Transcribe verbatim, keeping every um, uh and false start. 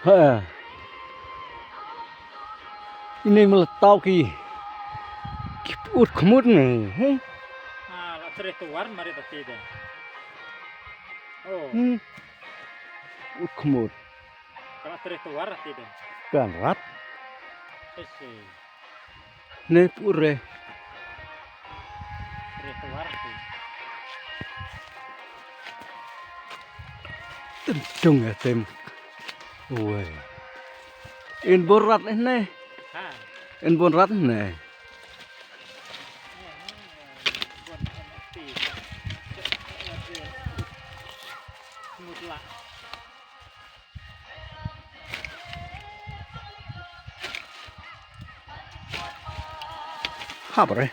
Ha. Ini mele tau ki, ki ut khmut ne, he? Ah, la treh tuar mari tati de. Oh. Hmm. Ut khmut. Kala treh tuar tati de. Kan rat. Ese. Ne pure. Treh tuar tati. Tendung ya tem. Woi. In bun rat ne. Ha. In bun rat ne. Hap re.